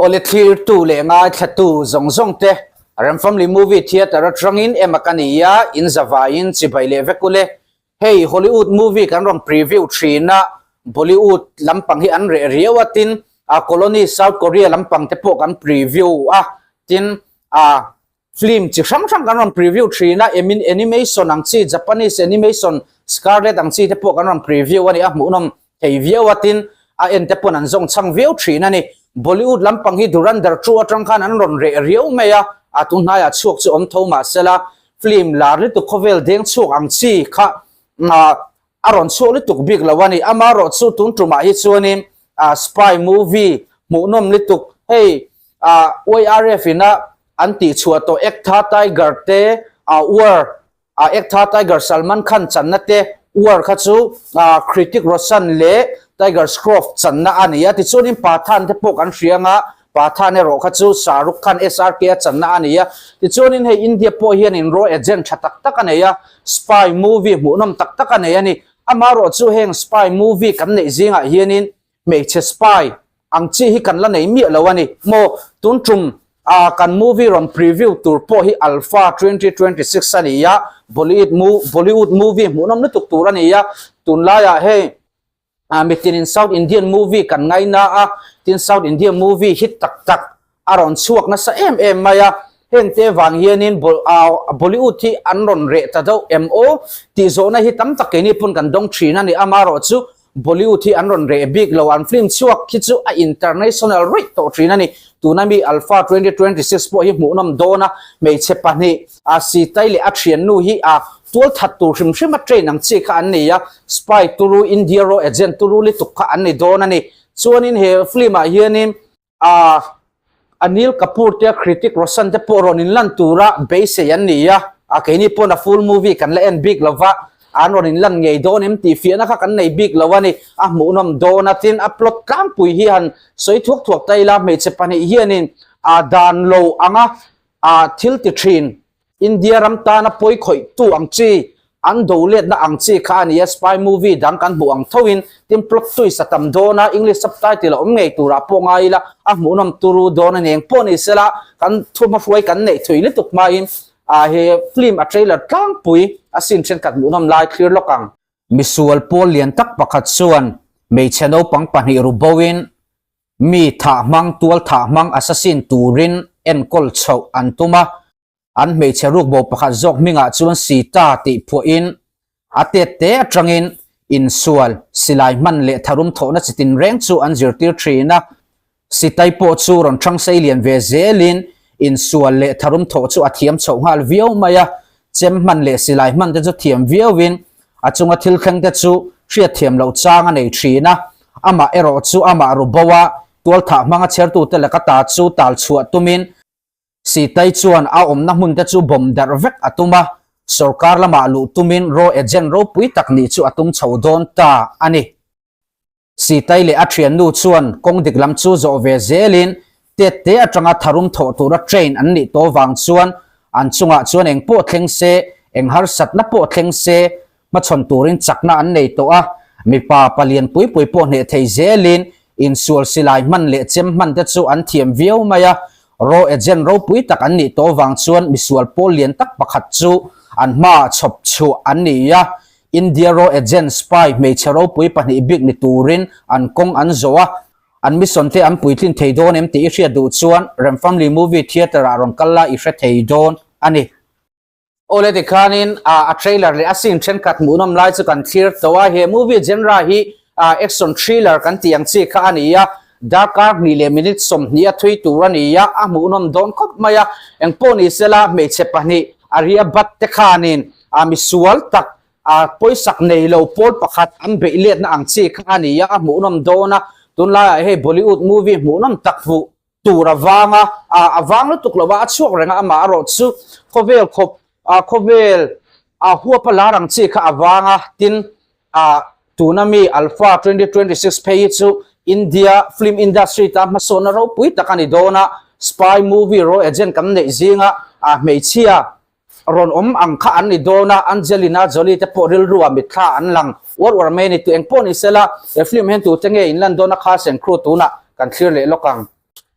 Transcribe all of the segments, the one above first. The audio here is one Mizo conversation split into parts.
Awle thlirtu leh ngaithlatu zawng zawng te Rem Family Movie Theatre atangin ema ka ni a, in zavaiin chibai leh vek ule. Hei Hollywood movie kan rawn preview thin a, Bollywood lampang hi an reh riau a, tin a Colony South Korea lampang te pawh kan preview a, tin a Film chi hrang hrang kan rawn preview thin a, emin animation ang chi, Japanese animation Scarlet ang chi te pawh kan rawn preview a ni a, hmuhnawm thei viau a, tin a en te pawn an zawng chhang viau thin a ni. Bollywood lampang hi Dhurandhar 2 atang khan an rawn reh riau mai a, a tunhnaiah chhuak chu awm tho mahsela film lar lutuk khawvel deng chhuak ang chi kha a rawn chhuak lutuk bik lo a ni. Amaherawhchu tun tumah hi chuanin spy movie hmuhnawm lutuk hei YRF ina an tih chhuah tawh Ek Tha Tiger te War Ek Tha Tiger Salman Khan channa te War kha chu Hrithik Roshan leh Tiger Shroff channa a ni a. Tichuanin Pathaan te pawh kan hria anga Pathaan erawh kha chu Shah Rukh Khan SRK a channa a ni a. Tichuanin hei India pawh hianin raw agent tha tak tak a nei a, spy movie hmuhnawm tak tak a nei a ni. Amaherawhchu heng spy movie kan neih zingah hianin hmeichhe spy ang chi hi kan la nei miah lo a ni maw? Tun tum ah kan movie rawn preview tur pawh hi Alpha 2026 a ni a, Bollywood Bollywood movie hmuhnawm lutuk tur a ni a, tunlaiah hei ah mitinin South Indian movie kan ngaina a, tin South Indian movie hit tak tak a rawn chhuak nasa em em mai a, hengte vang hianin Bollywood hi an rawn reh ta deuh em aw tih zawhna hi tam tak keini pawn kan dawng thin a ni. Amaherawh chu Bollywood hi an rawn reh bik lo, an film chhuak hi chu a international rih tawh thin a ni. Tuna mi Alpha 2026 pawh hi hmuhnawm dawn a, hmeichhe pahnih a Sitai leh a thiannu hi a tual that tur hrim hrim a train ang chi kha an ni a, spy turu India raw agent turu lutuk kha an ni dawn a ni. Chuanin he film ah hianin A Anil Kapoor te Hrithik Roshan te pawh rawn inlan tura beisei an ni a, a keini pawn a full movie kan la en bik lova, an rawn inlan ngei dawn em tih fiahna kha kan nei bik lo a ni, a hmuhnawm dawn a, tin a plot tlangpui hi han sawi thuak thuak ta ila hmeichhe pahnih hianin a dan lo anga a thil ti thin India ram tana pawi khawihtu ang chi, an do letna ang chi kha a ni a, spy movie dang kan hmuh ang thoin tin plot twist a tam dawn a, English subtitle a awm ngei turah pawh ngai ila a hmuhnawm turu dawn a ni. Eng pawh ni sela kan thuhmahruai kan neih thui lutuk hmain ah he film a trailer tlangpui a scene thenkhat hmuhnawm lai thlir lawk ang. Misual pawl lian tak pakhat chuan hmeichhe naupang pahnih ru boin mi thah hmang tual thah hmang assassin turin enkawl chhoh an tum a. An hmeichhe rukbo pakhat zawk hmingah chuan Sita tih phuahin a tet te atangin insual, silai hman leh tharum thawhna chi tinreng chu an zirtir thin a. Sitai pawh chu rawn thang sei lian ve zelin insual leh tharum thawh chu a thiam chhoh nghal viau mai a. Chem hman leh silai hman te chu thiam viauin a chunga thil thleng te chu hriatthiam loh chang a nei thin a. Amah erawh chu amah rubo a, tualthah hmanga chhertute laka ta chu tal chhuah tumin Sitai chuan a awmna hmun te chu bomb darh vek a tum a, sorkar lamah luh tumin raw agent ropui tak nih chu a tum chho dawn ta a ni. Sitai leh a thiannu chuan kawng dik lam chu zawh ve zelin tet te atanga tharum thawh tura train an nih tawh vang chuan an chungah chuan eng pawh thleng se, eng harsatna pawh thleng se hmachhawn turin chakna an nei tawh a, mipa palian pui pui pawh hneh thei zelin insual silai hman leh chem hman te chu an thiam viau mai a, raw agent ropui tak an nih tawh vang chuan misual pawl lian tak pakhat chu an hmaah chhawp chhuah an ni a, India raw agent spy hmeichhe ropui pahnih bik ni turin an kawng an zawh a, an mission te an puitlin thei dawn em tih i hriat duh chuan Remfamily Movie Theatre ah rawn kal la i hre thei dawn a ni. Awle tikhanin a trailer leh a scene thenkhat hmuhnawm lai chu kan thlir tawh a, he movie genre hi action thriller kan tih ang chi kha a ni a, darkar hnih leh minute 20 a thui tur a ni a, a hmuhnawm dawn khawp mai a, engpawh ni sela hmeichhe pahnih Aria Bhatt te khanin misual tak pawisak nei lo pawl pakhat an beih letna ang chi kha a ni a, a hmuhnawm dawn a, tunlaiah hei Bollywood movie hmuhnawm tak hmuh tur a vang a, a vang lutuk lo a, a chhuak reng a, amah erawh chu khawvel khawp, khawvel a huap a lar ang chi kha a vang a, tin tuna mi Alpha 2026 phei hi chu India film industry tan hmasawnna ropui tak a ni dawn a, spy movie raw agent kan neih zinga hmeichhia rawn awm ang kha an ni dawn a, Angelina Jolie te pawh rilru ah mitthla an lang uar uar mai a ni. Tu eng pawh ni sela, he film hian tute nge in lan dawn a kha sen crew tunah kan thlir leh lawk ang.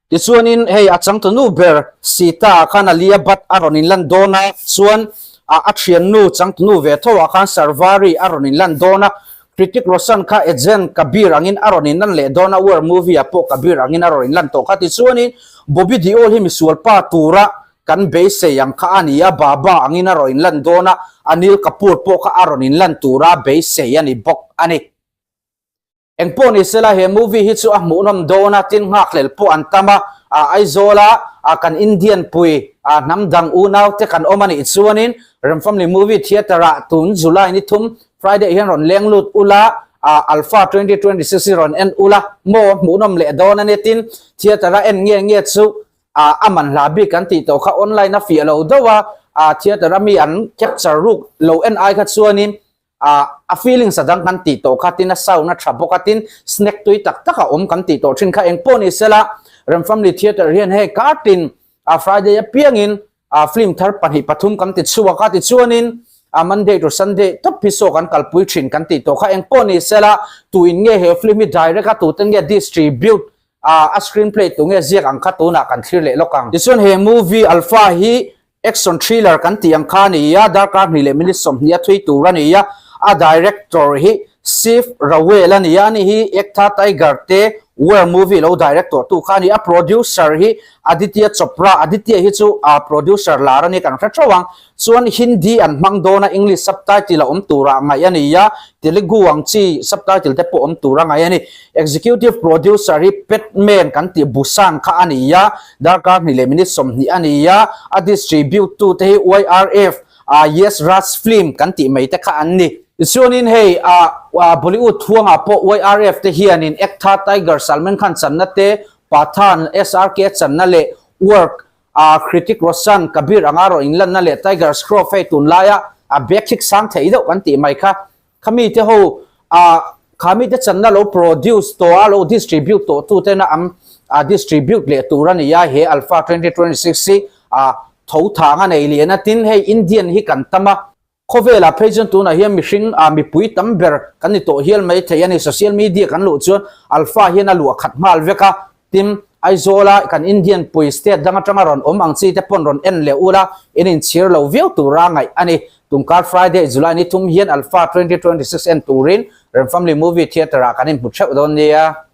Tichuanin hei a changtunu ber Sita ah khan Alia Bhatt a rawn inlan dawn a, chuan a thiannu changtunu ve tho ah khan Sharvari a rawn inlan dawn a, Hrithik Roshan kha Agent Kabir angin a rawn inlan leh dawn a, War movie ah pawh Kabir angin a rawn inlan tawh kha. Tichuanin Bobby Deol hi misual pa tura kan beisei ang kha a ni a, Baba angin a rawn inlan dawn a, Anil Kapoor pawh kha a rawn inlan tura beisei a ni bawk a ni. Eng pawh ni sela he movie hi chu a hmuhnawm dawn a, tin nghakhlel pawh an tam a, Aizawl a kan Indian pui hnam dang unau te kan awm a nih chuanin Remfamily Movie Theatre ah tun July ni thum Friday hian rawn leng lut ula, Alpha 2026 hi rawn en ula maw hmuhnawm leh dawn a ni, tin theatre a en nge nge chu a man hla bik kan tih tawh kha online a fiah lo deuh a, theatre a mi an capture ruk lo en ai kha chuanin a feelings a dang kan tih tawh kha tin a sound a tha bawk a tin snack tui tak tak a awm kan tih tawh thin kha eng pawh ni sela Remfamily Theatre hian hei kartin a Friday apiangin a film thar pahnih pathum kan ti chhuak a tichuanin a Monday to Sunday tawp hi saw kan kalpui thin kan tih tawh kha eng pawh ni sela tuin nge he film hi direct a tuten nge distribute a a screenplay tu nge ziak ang kha tunah kan thlir leh lawk ang. Tichuan he movie Alpha hi Action thriller kan tih ang kha a ni a, darkar hnih leh minute 20 a thui tur a ni a, a director hi Shiv Rawel a ni a, ani hi Ek Tha Tiger te War movie lo direct tawh tu kha a ni, a producer hi Aditya Chopra, Aditya hi chu a producer lar a ni kan hre theuh ang, chuan Hindi an hmang dawn a English subtitle a awm turah ngaih a ni a, Telugu ang chi subtitle te pawh awm tur a ngaih a ni. Executive Producer hi Padman kan tih Bhushan kha a ni a, darkar hnih leh minute 20 a ni a, a distribute tu te hi YRF, Yash Raj Film kan tih mai te kha an ni. Tichuanin hei Bollywood thuangah pawh YRF te hianin Ek Tha Tiger Salman Khan channa te, Pathaan SRK channa leh Work, Hrithik Roshan, Kabir anga rawn inlanna leh Tiger Shroff hei tunlaia a bag hik sang thei deuh kan tih mai kha. Khami te ho ah khami te channa lo produce tawh a lo distribute tawh tu tena an ah distribute leh tur a ni a he Alpha 2026 hi ah tho thang a nei lian a tin hei Indian hi kan tam a khawvelah phei chuan tunah hian mihring ah mipui tam ber kan ni tawh hial mai thei a ni social media kan luh chuan Alpha hian a luah khat nghal vek a Tin, Aizawla kan Indian pui state dang atanga rawn awm ang chi te pawn rawn en leh ula, in inchhir lo viau tura ngaih a ni. Tunkar Friday, July ni thum hian Alpha 2026 en turin Remfamily Movie Theatre ah kan inhmu theuh dawn nia.